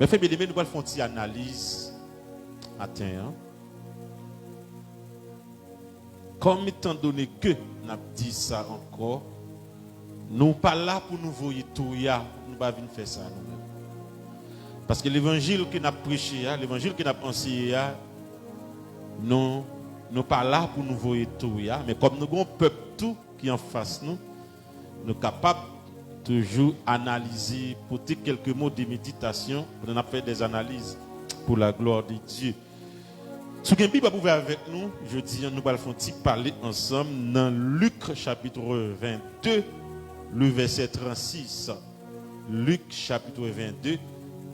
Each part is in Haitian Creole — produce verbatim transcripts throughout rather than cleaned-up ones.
Mezanmi, nou pral fè yon ti analiz maten an. Kòm etandone ke n ap di sa ankò, nou pa la pou nou voye touya, nou pa vin fè sa nou menm. Paske levanjil ke n ap preche a, levanjil ke n ap anseye a, nou, nou pa la pou nou voye touya, men kòm nou gen yon pèp tou ki anfas nou, nou kapab toujou analize, pote kèlke mo de meditasyon pandan n ap fè dè analiz pour la gloire de Dieu. Si w gen Bib ap ouvè avèk nou, jodi a nou pral fè yon ti pale ansanm nan Lik chapit vennde, le vèsè trannsis. Lik chapit vennde,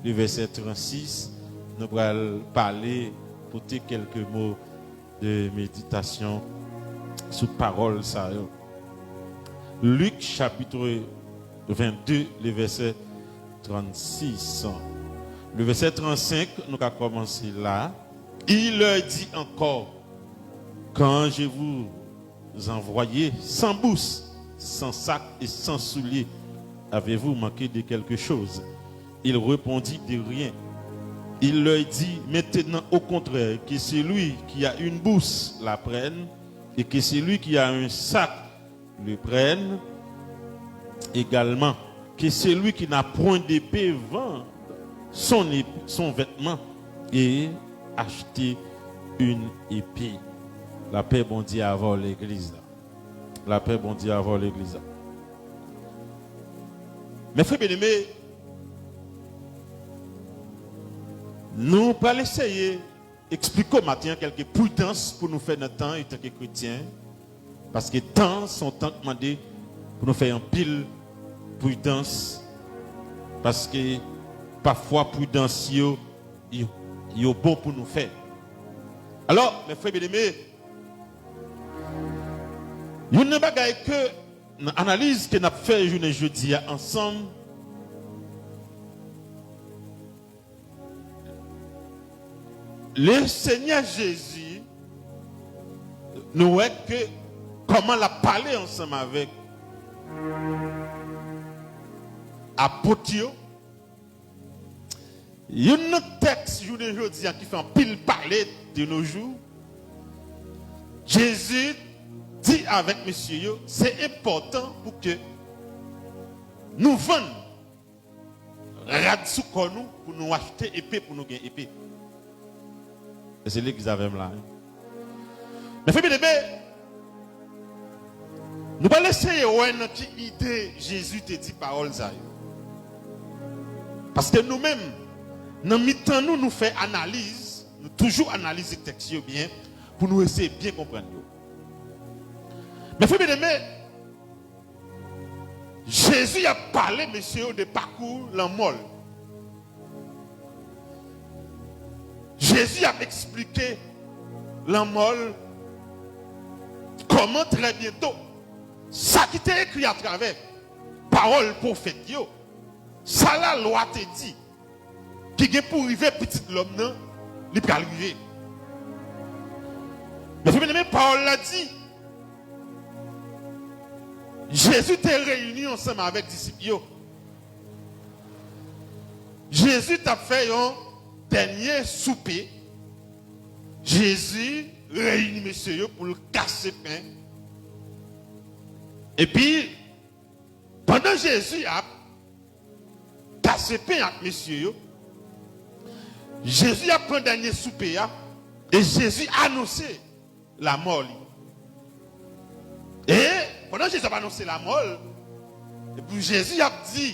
le vèsè trannsis, nou pral pale, pote kèlke mo de meditasyon sou pawòl sa yo. Lik chapit vennde, le vèsè trannsis. Le vèsè trannsenk, nou ka kòmanse la. Il leur dit encore, quand je vous envoyais sans bourse, sans sac et sans souliers, avez-vous manqué de quelque chose? Il répondit, de rien. Il leur dit, maintenant au contraire, que celui qui a une bourse la prenne, et que celui qui a un sac le prenne également. Que celui qui n'a point d'épée vende son, ép- son vêtement et achte une épée. Lapè Bondye avè w legliz la. Lapè Bondye avè w legliz la. Mezanmi, nou pral eseye eksplike w maten an kèlke pridans pou nou fè nan tan an antanke kretyen. Paske tan se yon tan k mande pou nou fè anpil pridans. Paske pafwa pridans yo, yo, yo bon pou nou fè. Alò, mezanmi, youn nan bagay ke nan analiz ke n ap fè jounen jodi a ansanm, Lesenyè Jezi, nou wè ke kòman l ap pale ansanm avèk apot yo, youn nan tèks jounen jodi a ki fè anpil pale de nos jours, Jezi di avèk mesye yo, se enpòtan pou ke nou vann rad sou kò nou pou nou achte epe, pou nou gen epe. E se legliz avè m la, wi. Mezanmi, nou pral eseye wè nan ki ide Jezi te di pawòl sa yo. Paske nou menm, nan mitan nou, nou fè analiz, nou toujou analize tèks yo byen, pou nou eseye byen konprann yo. Mezanmi, Jezi ap pale mesye yo de pakou lanmò l. Jezi ap eksplike lanmò l, kòman trè byento sa ki te ekri atravè pawòl pwofèt yo, sa lalwa te di, ki gen pou rive pitit lòm nan, li pral rive. Mezanmi, pawòl la di, Jezi te reyini ansanm avèk disip yo. Jezi t ap fè yon dènye soupe. Jezi reyini mesye yo pou l kase pen. Epi, pandan Jezi ap kase pen ak mesye yo, Jezi ap pran dènye soupe a, e Jezi anonse lanmò li. E pandan Jezi ap anonse lanmò l, epi Jezi ap di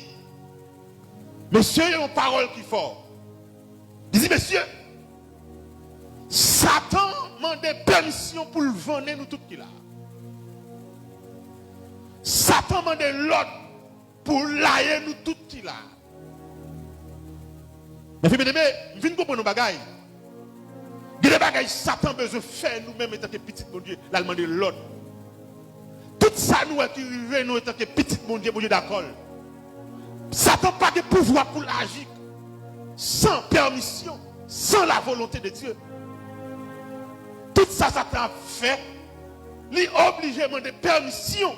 mesye yo yon pawòl ki fò. Li di, mesye, Satan mande pèmisyon pou l vannen nou tout ki la. Satan mande lòd pou l laye nou tout ki la. Mezanmi, m vin konprann yon bagay. Gen de bagay Satan bezwen fè nou menm antanke pitit Bondye, l al mande lòd. Tout sa nou wè ki rive nou antanke pitit Bondye, Bondye dakò l. Satan pa gen pouvwa pou l aji san pèmisyon, san la volonte de Dye. Tout sa Satan ap fè, li oblije mande pèmisyon.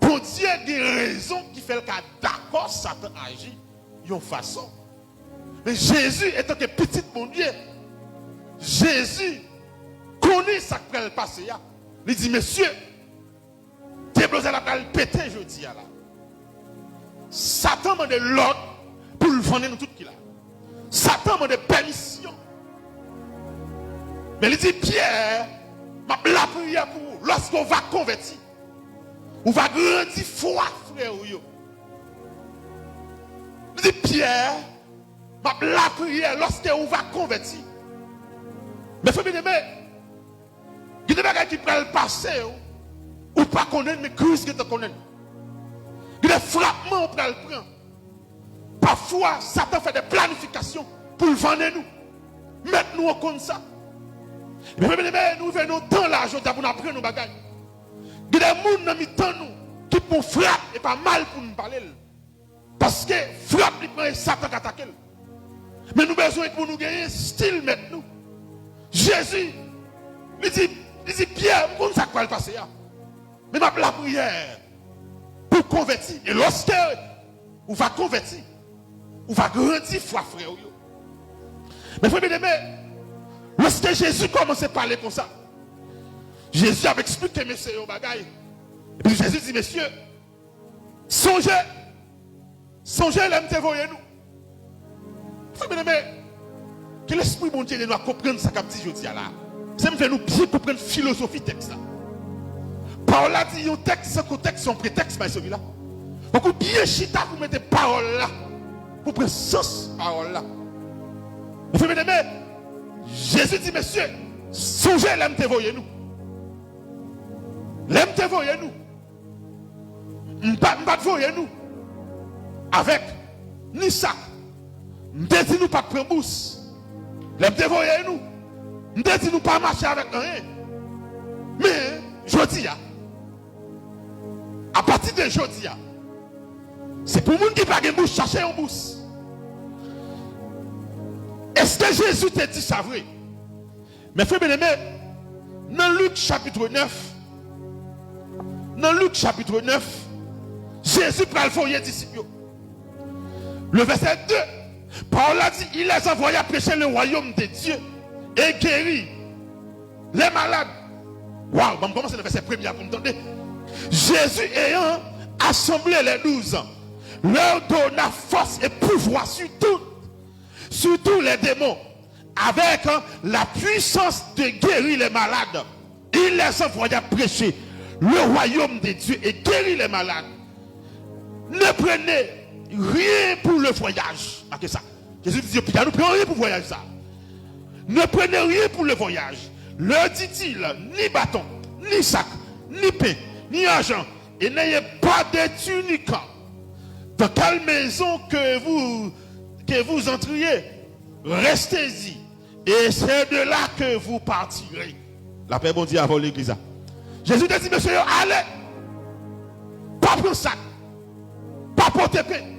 Bondye gen rezon ki fè l ka dakò Satan aji yon fason. Men Jezi, etanke pitit Bondye, Jezi konnen sa k pral pase a. Li di, mesye, deblozay la pral pete jodi a la. Satan mande lòd pou l vannen nou tout ki la. Satan mande pèmisyon. Men li di Pyè, m ap lapriyè pou ou. Lòske w va konvèti, ou va grandi fwa frè ou yo. Li di Pyè, m ap lapriyè lòske ou va konvèti. Men frè byeneme, gen de bagay ki pral pase w, ou pa konnen l, men Kris gentan konnen l. Gen de frapman ou pral pran. Pafwa, Satan fè de planifikasyon pou l vannen nou. Mèt nou an konn sa. Ebyen, frè byeneme, nou rive nan yon tan la, jodi a, pou n aprann yon bagay. Gen de moun nan mitan nou ki pran frap, e pa mal pou n pale l. Paske frap li pran, e Satan k atake l. Men nou bezwen pou nou genyen stil Mèt nou. Jezi, li di, li di Pyè, m konn sa k pral pase a. Men m ap lapriyè pou w konvèti. E lòske ou va konvèti, ou va grandi fwa frè w yo. Men frè byeneme, lòske Jezi kòmanse pale konsa, Jezi ap eksplike mesye yo bagay. Epi Jezi di, mesye, sonje, sonje lè m te voye nou. Frè byeneme, ke Lespri Bondye ede nou a konprann sa k ap di jodi a la. Se m vle nou byen konprann filozofi tèks la. Pawòl la di yon tèks san kontèks se yon pretèks bay sèvi la. Fòk ou byen chita pou mete pawòl la, pou pran sans pawòl la. Men frè byeneme, Jezi di, mesye, sonje lè m te voye nou. Lè m te voye nou, m pa, m pa t voye nou avèk ni sak. M te di nou pa t pran bous. Lè m te voye nou, m te di nou pa mache avèk anyen. Men, jodi a, apati de jodi a, se pou moun ki pa gen bous chache yon bous. Èske Jezi te di sa vre? Men frè byeneme, nan Lik chapit nèf, nan Lik chapit nèf, Jezi pral voye disip yo. Le vèsè de, pawòl la di, il les envoya prêcher le royaume de Dieu et guérir les malades. Waw, ban m kòmanse nan vèsè premye a pou n tande. Jésus ayant assemblé les douze, leur donna force et pouvoir sur tout, sur tous les démons, avec la puissance de guérir les malades. Il les envoya prêcher le royaume de Dieu et guérir les malades. Ne prenez rien pour le voyage. Marquez ça. Jésus dit, Pita, nou pran anyen pou vwayaj sa. Ne prenez rien pour le voyage, leur dit-il, ni bâton, ni sac, ni pain, ni argent, et n'ayez pas de tunique. Dans quelle maison que vous, que vous entriez, restez-y, et c'est de là que vous partirez. Lapè Bondye avè w, legliz la. Jezi te di mesye yo, ale, pa pran sak, pa pote pen,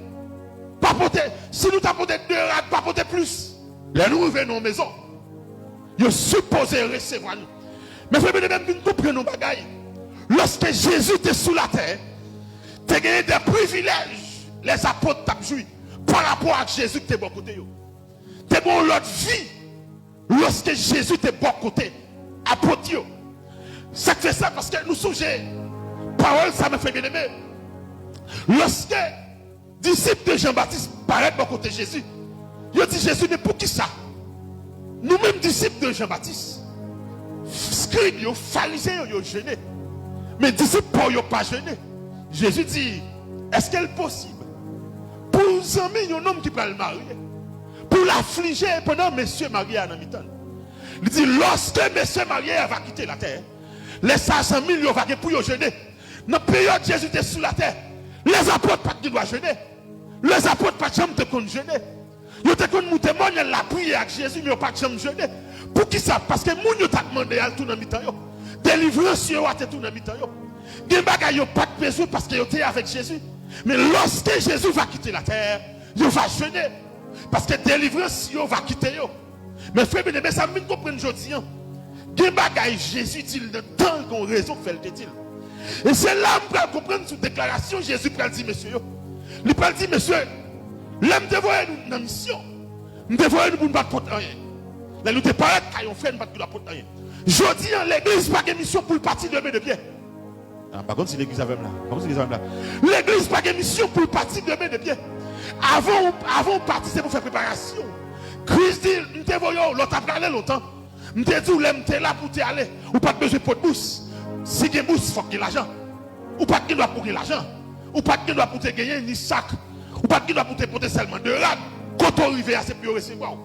pa pote, si nou ta pote de rad, pa pote plis. Lè nou rive nan yon mezon, yo sipoze resevwa nou. Men frè byeneme, m vin konprann yon bagay. Lòske Jezi te sou latè, te genyen de privilèj lèzapòt t ap jwi parapò ak Jezi ki te bò kote yo. Te gen yon lòt vi lòske Jezi te bò kote apot yo. Sa k fè sa? Paske nou sonje pawòl sa, men frè byeneme, lòske disip de Jan Batis parèt bò kote Jezi, yo di Jezi, men poukisa nou menm disip de Jan Batis, skrib yo, farizyen yo, yo jene, men disip pa w yo pa jene? Jezi di, èske l posib pou zanmi yon nonm ki pral marye, pou l aflije pandan mesye marye a nan mitan l? Li di, lòske mesye marye a va kite latè, lè sa a zanmi l yo va gen pou yo jene. Nan peryòd Jezi te sou latè, lèzapòt pa t gen dwa jene. Lèzapòt pa t janm te konn jene. Yo te konn moute mòn, y al lapriyè ak Jezi, men yo pa t janm jene. Poukisa? Paske moun yo t ap mande a te tou nan mitan yo. Delivrans yo a te tou nan mitan yo. Gen bagay yo pa t bezwen paske yo te avèk Jezi. Men lòske Jezi va kite latè, yo va jene. Paske delivrans yo va kite yo. Men frè byeneme, sa m vin konprann jodi a, gen bagay Jezi di l nan tan l, gen yon rezon k fè l te di l. E se la m pral konprann sou deklarasyon Jezi pral di mesye yo. Li pral di, mesye, lè m te voye nou nan misyon, M te voye nou pou n pa t pot anyen. Lè nou te parèt kay yon frè, nou pa t gen dwa pot anyen. Jodi a, legliz pa gen misyon pou l pati de men de pye. Ah, m pa konn si legliz avè m la. M pa konn si legliz avè m la. Legliz pa gen misyon pou l pati de men de pye. Avan ou, avan ou pati, se pou fè preparasyon. Kris di, m te voye w, lè w ta prale lontan. M te di w, lè m te la pou w te ale, ou pa t bezwen pot bous. Si gen bous, fòk gen lajan. Ou pa t gen dwa pou gen lajan. Ou pa t gen dwa pou te genyen ni sak. Ou pa t gen dwa pou te pote sèlman de rad. Kote w rive a, se pou yo resevwa w.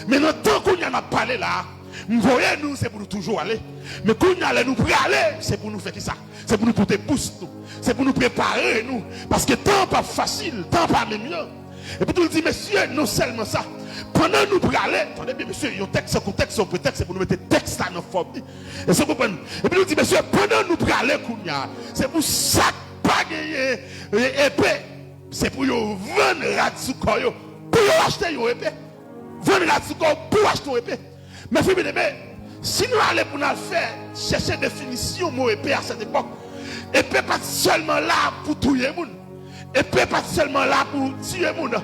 Men nan tan kounye a n ap pale la a, m voye nou, se pou nou toujou ale. Men kounye a, lè nou prale, se pou nou fè kisa? Se pou nou pote bous nou. Se pou nou prepare nou. Paske tan an p ap fasil, tan an pa menm jan. Epi tou l di, mesye, non sèlman sa, pandan nou prale, tande byen, mesye, yon tèks san kontèks, se yon pretèks, se pou nou mete tèks la nan fòm li. Èske w konprann? Epi nou di, mesye, pandan nou prale kounye a, se pou sa k pa genyen e, epe, se pou yo vann rad sou kò yo, pou yo achte yon epe. Vann rad sou kò w pou w achte yon epe. Men frè byeneme, si nou ale pou n al fè, chèche definisyon mo epe a sèt epòk, epe pa t sèlman la pou touye moun. Epe pa t sèlman la pou tiye moun.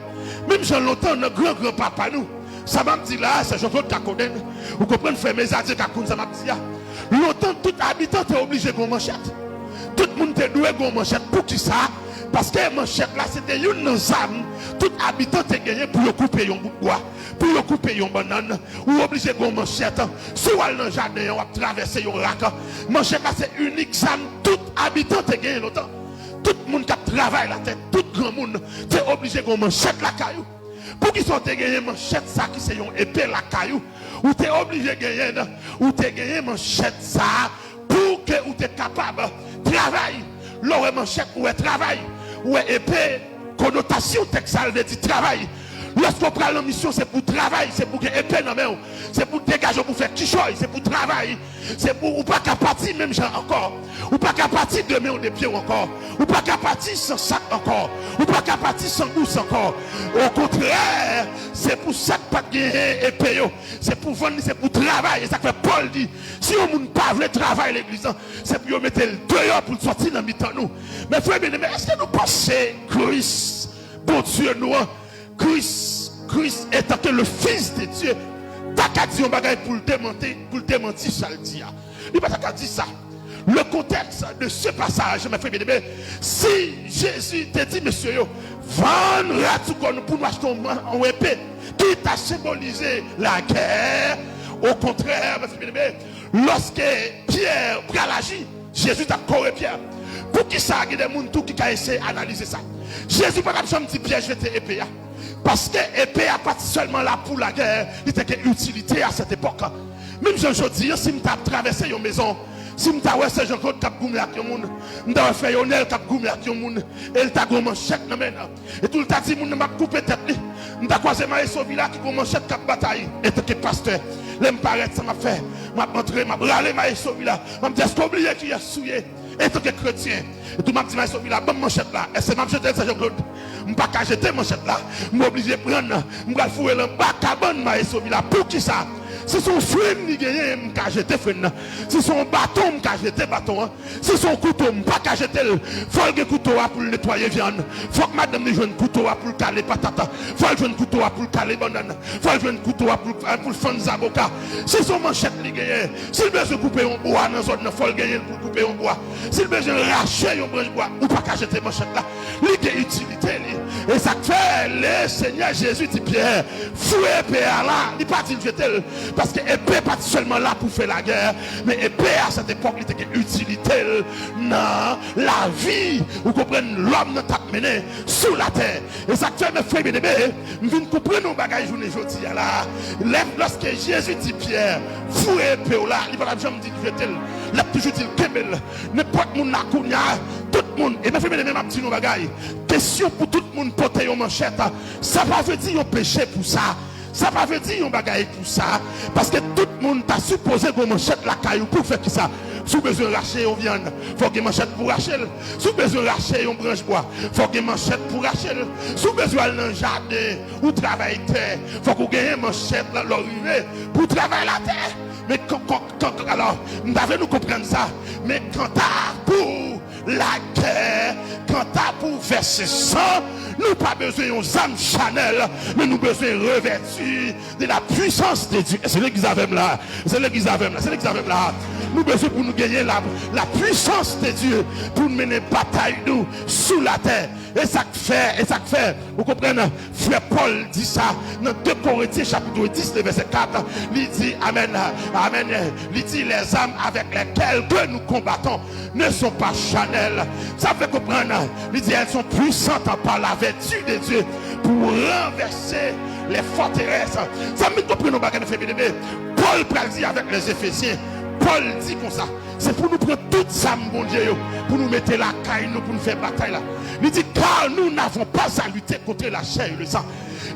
Menm jan lontan nan gran gran papa nou, sa m ap di la a, sè Jean Claude ka konnen l, ou konprann, frè Mezadye ka konn sa m ap di a. Lontan, tout abitan te oblije gen yon manchèt. Tout moun te dwe gen yon manchèt. Poukisa? Paske manchèt la, se te youn nan zam tout abitan te genyen pou yo koupe yon bout bwa, pou yo koupe yon bannann. Ou oblije gen yon manchèt. Si w al nan jaden an, w ap travèse yon rak. Manchèt la, se inik zam tout abitan te genyen lontan. Tout moun k ap travay latè, tout granmoun te oblije gen yon manchèt lakay ou. Poukisa w te genyen manchèt sa ki se yon epe lakay ou? Ou te oblije genyen, ou te genyen manchèt sa pou ke ou te kapab travay. Lè w wè manchèt, ou wè travay. Ou wè epe, konotasyon tèks sa a, l vle di travay. Lèske w pral nan misyon, se pou travay, se pou gen epe nan men w, se pou degaje w pou fè kichòy, se pou travay. Se pou ou pa ka pati menm jan ankò. Ou pa ka pati de men w de pye w ankò. Ou pa ka pati san sak ankò. Ou pa ka pati san bous ankò. Okontrè, se pou sa k pa t genyen epe yo. Se pou vann li, se pou travay. E sa k fè Pòl di, si yon moun pa vle travay legliz lan, se pou yo mete l deyò pou l sòti nan mitan nou. Men frè byeneme, èske nou panse Kris, Bondye nou an, Kris, Kris, etanke le Fils de Dieu, ta ka di yon bagay pou l demanti, pou l demanti sa l di a? Li pa ta ka di sa. Le contexte de ce passage, mes frères bien-aimés, si Jezi te di mesye yo, vann rad sou kò nou pou nou achte yon, yon epe ki ta senbolize lagè, okontrè, mes frères bien-aimés, lòske Pyè pral aji, Jezi t ap kore Pyè. Poukisa gen de moun tou ki ka eseye analize sa? Jezi pa t ap janm di Pyè jete epe a. Paske epe a pa t sèlman la pou lagè, li te gen itilite a sèt epòk. Menm jan jodi a, si m ta ap travèse yon mezon, si m ta wè sè Jean Claude k ap goumen ak yon moun, m ta wè frè Yonèl k ap goumen ak yon moun, e l ta gen yon manchèt nan men l, epi l ta di moun nan, m ap koupe tèt li. M ta kwaze Maestro Vila ki gen yon manchèt k ap batay. Antanke pastè, lè m parèt, sa m ap fè? M ap antre, m ap rale Maestro Vila. M ap di, èske w bliye kiyès ou ye? Antanke kretyen, epi tou m ap di Maestro Vila, ban m manchèt la. Èske m ap jete l, sè Jean Claude? M pa ka jete manchèt la. M oblije pran l. M pral foure l anba kabann Maestro Vila. Poukisa? Si se yon fren li genyen, m ka jete fren nan. Si se yon baton, m ka jete baton an. Si se yon kouto, m pa ka jete l. Fò l gen kouto a pou l netwaye vyann. Fòk madanm li jwenn kouto a pou l kale patat. Fò l jwenn kouto a pou l kale bannann. Fò l jwenn kouto a pou l, pou l fann zaboka. Si se yon manchèt li genyen, si l bezwen koupe yon bwa nan zòn nan, fò l genyen l pou l koupe yon bwa. Si l bezwen rache yon branch bwa, ou pa ka jete manchèt la. Li gen itilite li. E sa k fè Lesenyè Jezi di Pyè, foure epe a la. Li pa di l jete l. Paske epe pa t sèlman la pou fè lagè, men epe a, sèt epòk, li te gen itilite l nan lavi, ou konprann, lòm nan t ap mennen sou latè. E sa k fè, mes frères bien-aimés, m vin konprann yon bagay jounen jodi a la. Lè, lòske Jezi di Pyè, foure epe w la, li pa t ap janm di l jete l. L ap toujou di l kenbe l. Nenpòt moun la kounye a, tout moun, e mes frères bien-aimés, m ap di nou yon bagay. Kesyon pou tout moun pote yon manchèt, sa pa vle di yon peche pou sa. Sa pa vle di yon bagay pou sa. Paske tout moun ta sipoze gen yon manchèt lakay ou pou fè kisa? Si w bezwen rache yon vyann, fò w gen manchèt pou rache l. Si w bezwen rache yon branch bwa, fò w gen manchèt pou rache l. Si w bezwen al nan jaden ou travay tè, fòk ou genyen manchèt la lè w rive pou w travay latè. Men kò, kò, kò, kò, alò, m ta vle nou konprann sa. Men kanta pou lagè, kanta pou vèse san, Nou pa bezwen yon zam chanèl, men nou bezwen revèti de la puissance de Dieu. Se legliz avè m la. Se legliz avè m la. Se legliz avè m la. Nou bezwen pou nou genyen la, la puissance de Dieu pou n mennen batay nou sou latè. E sa k fè, e sa k fè, ou konprann, frè Pòl di sa nan de Korentyen chapit dis, le vèsè kat, li di, amèn, amèn, li di, les armes avec lesquelles que nous combattons ne sont pas charnelles. Sa fè konprann, li di, elles sont puissantes par la vertu de Dieu pour renverser les forteresses. Sa m vin konprann yon bagay, frè byeneme. Pòl pral di avèk les Éphésien, Pòl di konsa, se pou nou pran tout zam Bondye yo, pou nou mete lakay nou, pou nou fè batay la. Li di, car nous n'avons pas à lutter contre la chair et le sang.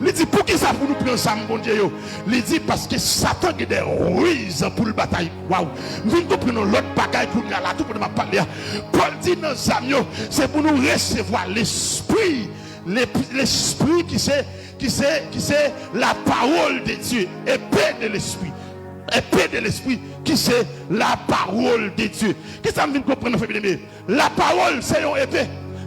Li di, poukisa pou nou pran zam Bondye yo? Li di, paske Satan gen de riz pou l batay. Waw! M vin konprann yon lòt bagay kounye a la, tou pandan m ap pale a. Pòl di, nan zam yo, se pou nou resevwa lespri, lep- lespri ki se, ki se, ki se la parole de Dieu, épée de l'esprit. Épée de l'esprit, qui c'est la parole de Dieu. Kisa m vin konprann nan, frè byeneme? Lapawòl se yon epe.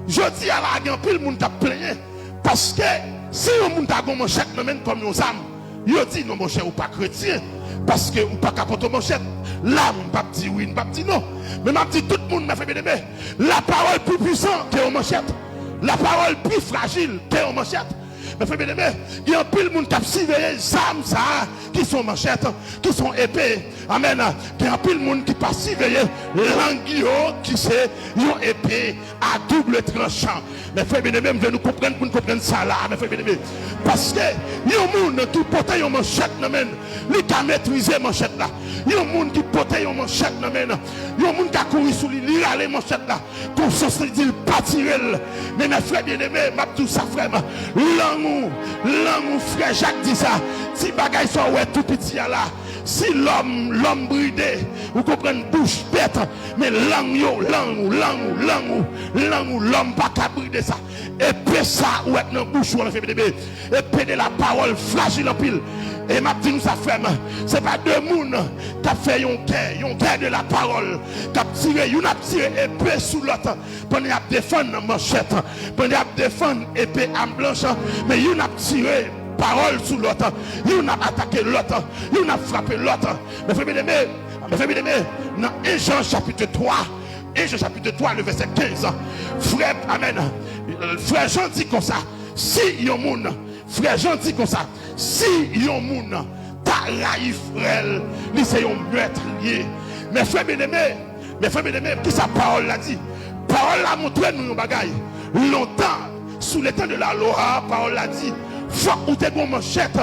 Jodi a la, gen anpil moun k ap plenyen. Paske si yon moun ta gen yon manchèt nan men l kòm yon zam, yo di, "Non, monchè, ou pa kretyen, paske ou pa ka pote yon manchèt." La, m p ap di wi, m p ap di non. Men m ap di tout moun, mè frè byeneme, lapawòl pi pwisan ke yon manchèt. Lapawòl pi frajil ke yon manchèt. Mè frè byeneme, gen anpil moun k ap siveye zam sa a, ki se yon manchèt, ki se yon epe. Amèn. Gen anpil moun ki pa siveye lang yo, ki se yon epe a double tranchan. Mè frè byeneme, m vle nou konprann pou n konprann sa la, mè frè byeneme. Paske yon moun ki pote yon manchèt nan men l, li ka metrize manchèt la. Yon moun ki pote yon manchèt nan men l, yon moun ka kouri sou li, li rale manchèt la. Konsyans li di l pa tire l. Men, mè frè byeneme, m ap di w sa, frè m. Lang ou, lang ou, frè Jak di sa. Ti bagay sa w wè tou piti a la. Si lòm, lòm bride, ou konprann, bouch bèt, men lang yo, lang ou, lang ou, lang ou, lang ou, lòm pa ka bride sa. Epe sa ou wè k nan bouch ou an, mè frè byeneme, epe de lapawòl frajil anpil. E m ap di nou sa, frè m, se pa de moun k ap fè yon gè, yon gè de lapawòl, k ap tire, youn ap tire epe sou lòt, pandan y ap defann manchèt, pandan y ap defann epe, am blanch, men youn ap tire pawòl sou lòt, youn ap atake lòt, youn ap frape lòt. Mè frè byeneme, mè frè byeneme, nan en Jan chapit twa, en Jan chapit twa, le vèsè kenz, frè, amèn, frè Jan di konsa, si yon moun, frè Jan di konsa, si yon moun ta rayi frè l, li se yon mètriye. Mè frè byeneme, mè frè byeneme, kisa pawòl la di? Pawòl la montre nou yon bagay. Lontan, sou letan de lalwa, pawòl la di, fòk ou te gen yon manchèt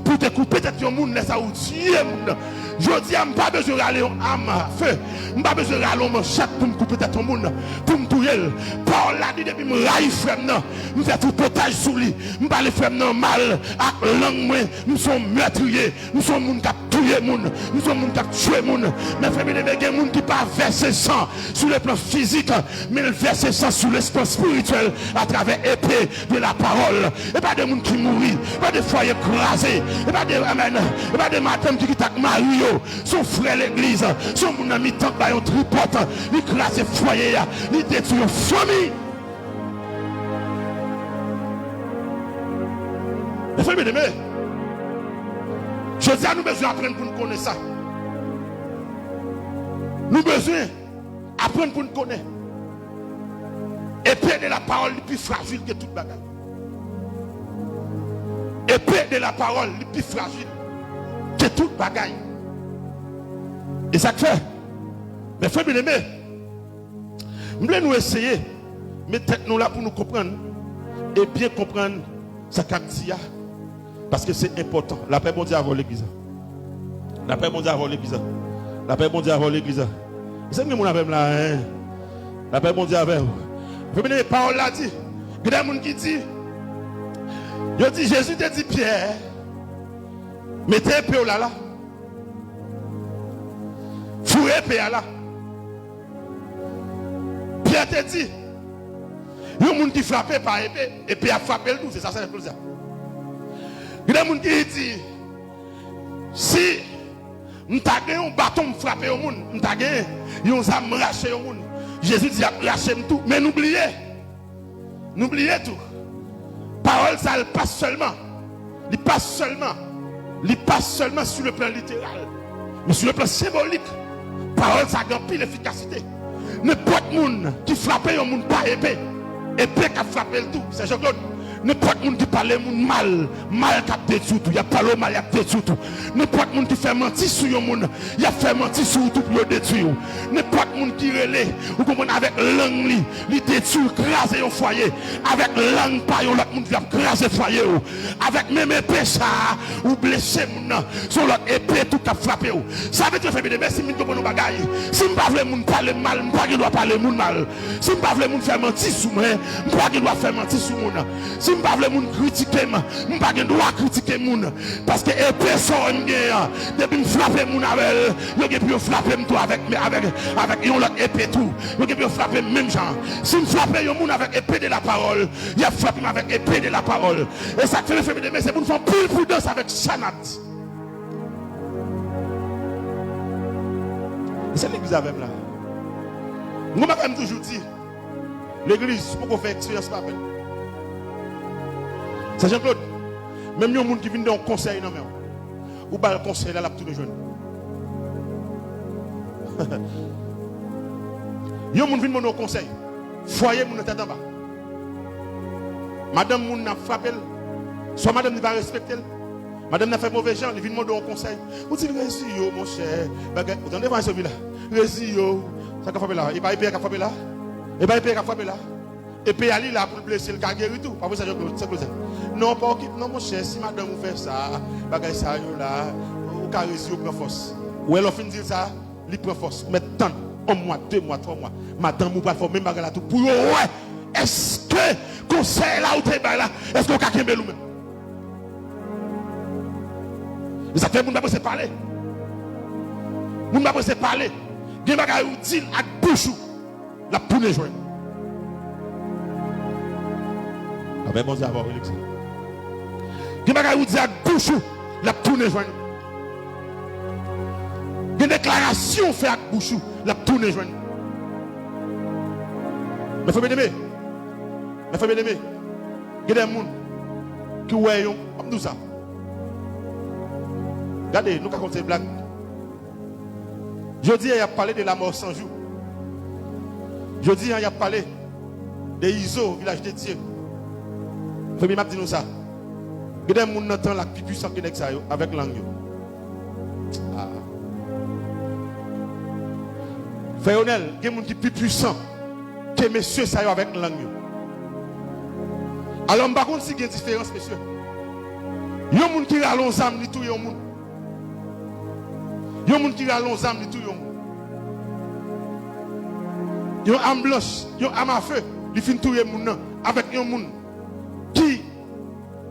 pou w te koupe tèt yon moun, lè sa a ou tiye moun nan. Jodi a, m pa bezwen rale yon am a fe. M pa bezwen rale yon manchèt pou m koupe tèt yon moun, pou m touye l. Pawòl la di, depi m rayi frè m nan, m fè tripotaj sou li, m pale frè m nan mal ak lang mwen, m se yon mètriye, m se yon moun k ap touye moun, m se yon moun k ap tchwe moun. Mè frè byeneme, gen moun ki pa vèse san sou le plan fizik, men l vèse san sou le plan espirityèl atravè epe de lapawòl. E pa de moun ki mouri, e pa de fwaye kraze, e pa de, amèn, e pa de madanm ki kite ak mari yo. Se yon frè legliz, se yon moun nan mitan k bay yon tripòt, li kraze fwaye a, li detwi yon fanmi. Mè frè byeneme, jodi a nou bezwen aprann pou n konnen sa. Nou bezwen aprann pou n konnen. Epe de lapawòl li pi frajil ke tout bagay. Epe de lapawòl li pi frajil ke tout bagay. E sa k fè, mè frè byeneme, m vle nou eseye met tèt nou la pou nou konprann e byen konprann sa k ap di a. Paske se enpòtan. Lapè Bondye avè w, legliz la. Lapè Bondye avè w, legliz la. Lapè Bondye avè w, legliz la. Èske gen moun avè m la, en? Lapè Bondye avè w. Fè byen, pawòl la di, gen de moun ki di, yo di, Jezi te di Pyè, mete epe w la, la. Foure epe a la. Pyè te di, yon moun ki frape pa epe, epe a frape l tou, se sa, sa, sa. Gen de moun ki di, si m ta gen yon baton, m frape yon moun, m ta gen yon zam, m rache yon moun, Jezi di, y ap rache m tou. Men nou bliye. Nou bliye tou. Pawòl sa, li pa sèlman, li pa sèlman, li pa sèlman sou le plan literal, men sou le plan senbolik, pawòl sa gen anpil efikasite. Nenpòt moun ki frape yon moun pa epe, epe k ap frape l tou, Sè Jean Claude. Nenpòt moun ki pale moun mal, mal k ap detwi w tou. Y ap pale w mal, y ap detwi w tou. Nenpòt moun ki fè manti sou yon moun, y ap fè manti sou ou tou pou yo detwi w. Nenpòt moun ki rele, ou konprann, avèk lang li, li detwi, kraze yon fwaye. Avèk lang pa yon lòt moun, li ap kraze fwaye w. Avèk menm epe sa a, ou blese moun nan. Se yon lòt epe tou k ap frape w. Sa vle di, frè byeneme, si m vin konprann yon bagay, si m pa vle moun pale m mal, m pa gen dwa pale moun mal. Si m pa vle moun fè manti sou mwen, m pa gen dwa fè manti sou moun. Si m pa vle moun kritike m, m pa gen dwa kritike moun. Paske epe sa w wè m genyen an, depi m frape moun avè l, yo gen pou yo frape m tou avèk, avèk, avèk yon lòt epe tou. Yo gen pou yo frape m menm jan an. Si m frape yon moun avèk epe de la pawòl, y ap frape m avèk epe de la pawòl. E sa k fè, frè byeneme, se pou n fè anpil pridans avèk sa n ap di. E se legliz avè m la. M gon bagay m toujou di, legliz, ou poko fè eksperyans pa fè l. Sè Jean Claude, menm yon moun ki vin de yon konsèy nan men w, ou ba l konsèy la, l ap tounen jwenn ou. Yon moun vin mande w konsèy, fwaye moun nan tèt anba. Madanm moun nan ap frape l, swa madanm li pa respekte l, madanm nan fè move jan, li vin mande w yon konsèy. Ou di l, reziye w, monchè. Bagay, ou tande vwa Sophie la? Reziye w. Sa k ap frape la? E pa epe a k ap frape la? E pa epe a k ap frape la? Epe a li la pou l blese l ka geri tou. Pa vre sa, Jean Claude, Jean Claude? Non, pa okip, non, monchè, si madanm ou fè sa, bagay sa yo la, ou ka reziye w, pran fòs. Ou wè, lè w fin di l sa, li pran fòs. Ou mèt tann yon mwa, de mwa, twa mwa. Madanm ou pral fè w menm bagay la tou pou yo wè èske konsèy la ou te bay la, èske w ka kenbe l ou menm. E sa k fè moun pa prese pale. Moun pa prese pale. Gen bagay ou di l ak bouch ou, l ap tounen jwenn ou. Lapè Bondye avè w, Felix. Gen bagay ou di ak bouch ou, l ap tounen jwenn ou. Gen deklarasyon ou fè ak bouch ou, l ap tounen jwenn ou. Men frè byeneme, men frè byeneme, gen de moun ki wè yon, m ap di w sa. Gade, nou ka konte blag. Jodi a, y ap pale de Lamò San Jou. Jodi a, y ap pale de Izo, Vilaj de Dye. Premye, m ap di nou sa. Gen de moun nan tan la k pi pwisan ke nèg sa yo, avèk lang yo. Ah. Frè Yonèl, gen moun ki pi pwisan ke mesye sa yo avèk lang yo. Alò, m pa konn si gen diferans, mesye. Yon moun ki rale yon zam, li touye yon moun. Yon moun ki rale yon zam, li touye yon moun. Yon am blanch, yon am a fe, li fin touye moun nan avèk yon moun ki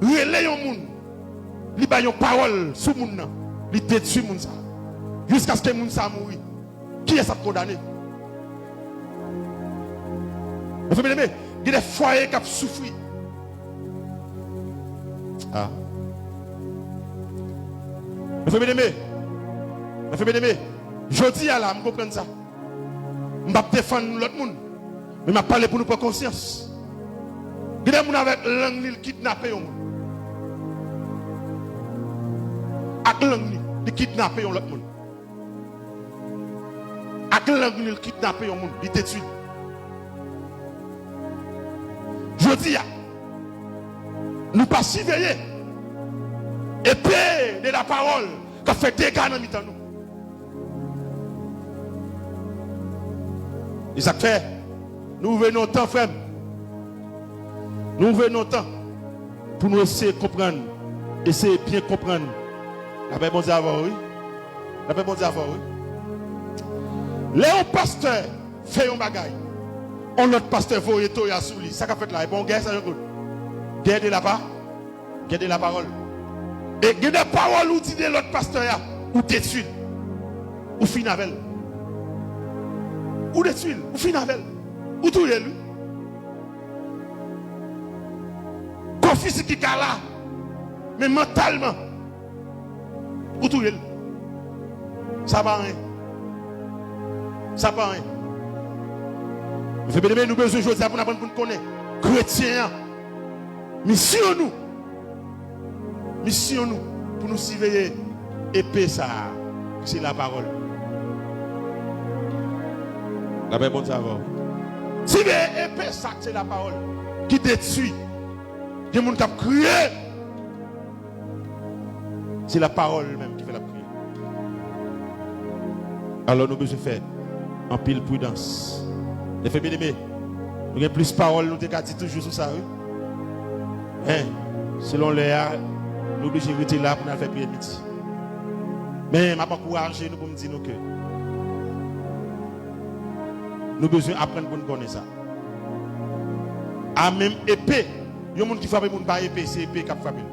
rele yon moun, li bay yon pawòl sou moun nan, li detwi moun sa, jiskaske moun sa mouri. Kiyès ap kondane? Men frè byeneme, gen de fwaye k ap soufri. Ah. Men frè byeneme, men frè byeneme, jodi a la, m konprann sa. M p ap defann lòt moun, men m ap pale pou nou pran konsyans. Gen de moun avèk lang li, l kidnape yon moun. Ak lang li, li kidnape yon lòt moun. Ak lang li, l kidnape yon moun, li detwi l. Jodi a, nou pa siveye epe de lapawòl k ap fè dega nan mitan nou. E sa k fè, nou ouvri nou tan, frè m. Nou ouvri nou tan pou nou eseye konprann, eseye byen konprann. Lapè Bondye avè w, wi. Lapè Bondye avè w, wi. Lè yon pastè fè yon bagay, yon lòt pastè voye toya sou li, sa k ap fèt la? E pa yon gè sa, Jean Claude? Gè de la pa Gen de lapawòl. E gen de pawòl ou di de lòt pastè a, ou detwi l. Ou fin avè l. Ou detwi l, ou fin avè l. Ou touye l, wi. Kò fizik li ka la, men mantalman, ou touye l. Sa pa anyen. Sa pa anyen. Men frè byeneme, nou bezwen jodi a pou n aprann pou n konnen kretyen an Misyon nou, misyon nou, pou nou siveye epe sa a, ki se lapawòl. Lapè Bondye avè w. Siveye epe sa a, ki se lapawòl, ki detwi. Gen moun k ap kriye. Se lapawòl menm ki fè l ap kriye. Alò, nou bezwen fè anpil pridans. Lè fè byeneme, nou gen plis pawòl nou te ka di toujou sou sa, wi. Men, selon lè a, nou oblije rete la pou n al fè priyè midi. Men, m ap ankouraje nou pou m di nou ke nou bezwen aprann pou n konnen sa. A menm epe, yon moun ki frape moun pa epe, se epe k ap frape l.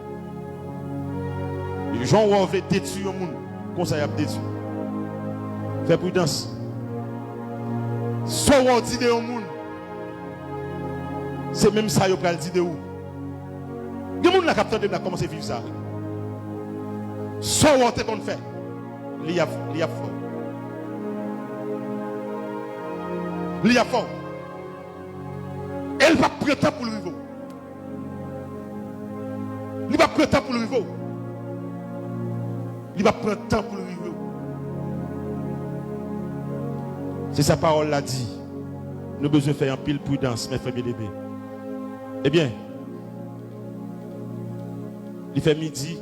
Jan w wè w vle detwi yon moun, konsa y ap detwi. Fè pridans. Sa w wè w di de yon moun, se menm sa yo pral di de ou. Gen moun la k ap tande m la kòmanse viv sa. Sa w wè w te konn fè, li ap, li ap fè w. Li ap fè w. E l p ap pran tan pou l rive w. Li p ap pran tan pou l rive w. Li p ap pran tan pou l rive w. Se sa pawòl la di. Nou bezwen fè anpil pridans, men frè byeneme. Ebyen, li fè midi.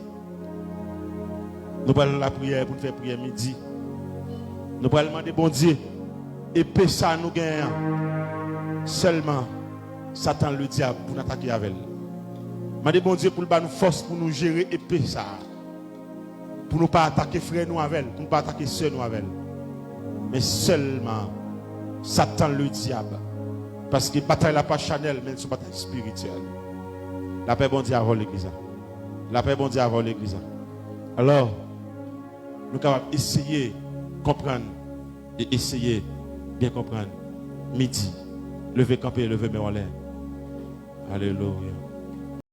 Nou pral nan lapriyè pou n fè priyè midi. Nou pral mande Bondye, epe sa nou genyen an, sèlman Satan ledyab pou n atake avè l. Mande Bondye pou l ba nou fòs pou nou jere epe sa a. Pou nou pa atake frè nou avè l, pou nou pa atake sè nou avè l. Men sèlman Satan ledyab. Paske batay la pa chanèl, men se yon batay espirityèl. Lapè Bondye avè w, legliz la. Lapè Bondye avè w, legliz la. Alò, nou kapab eseye konprann e eseye byen konprann. Midi, leve kanpe, leve men w anlè. Alelouya.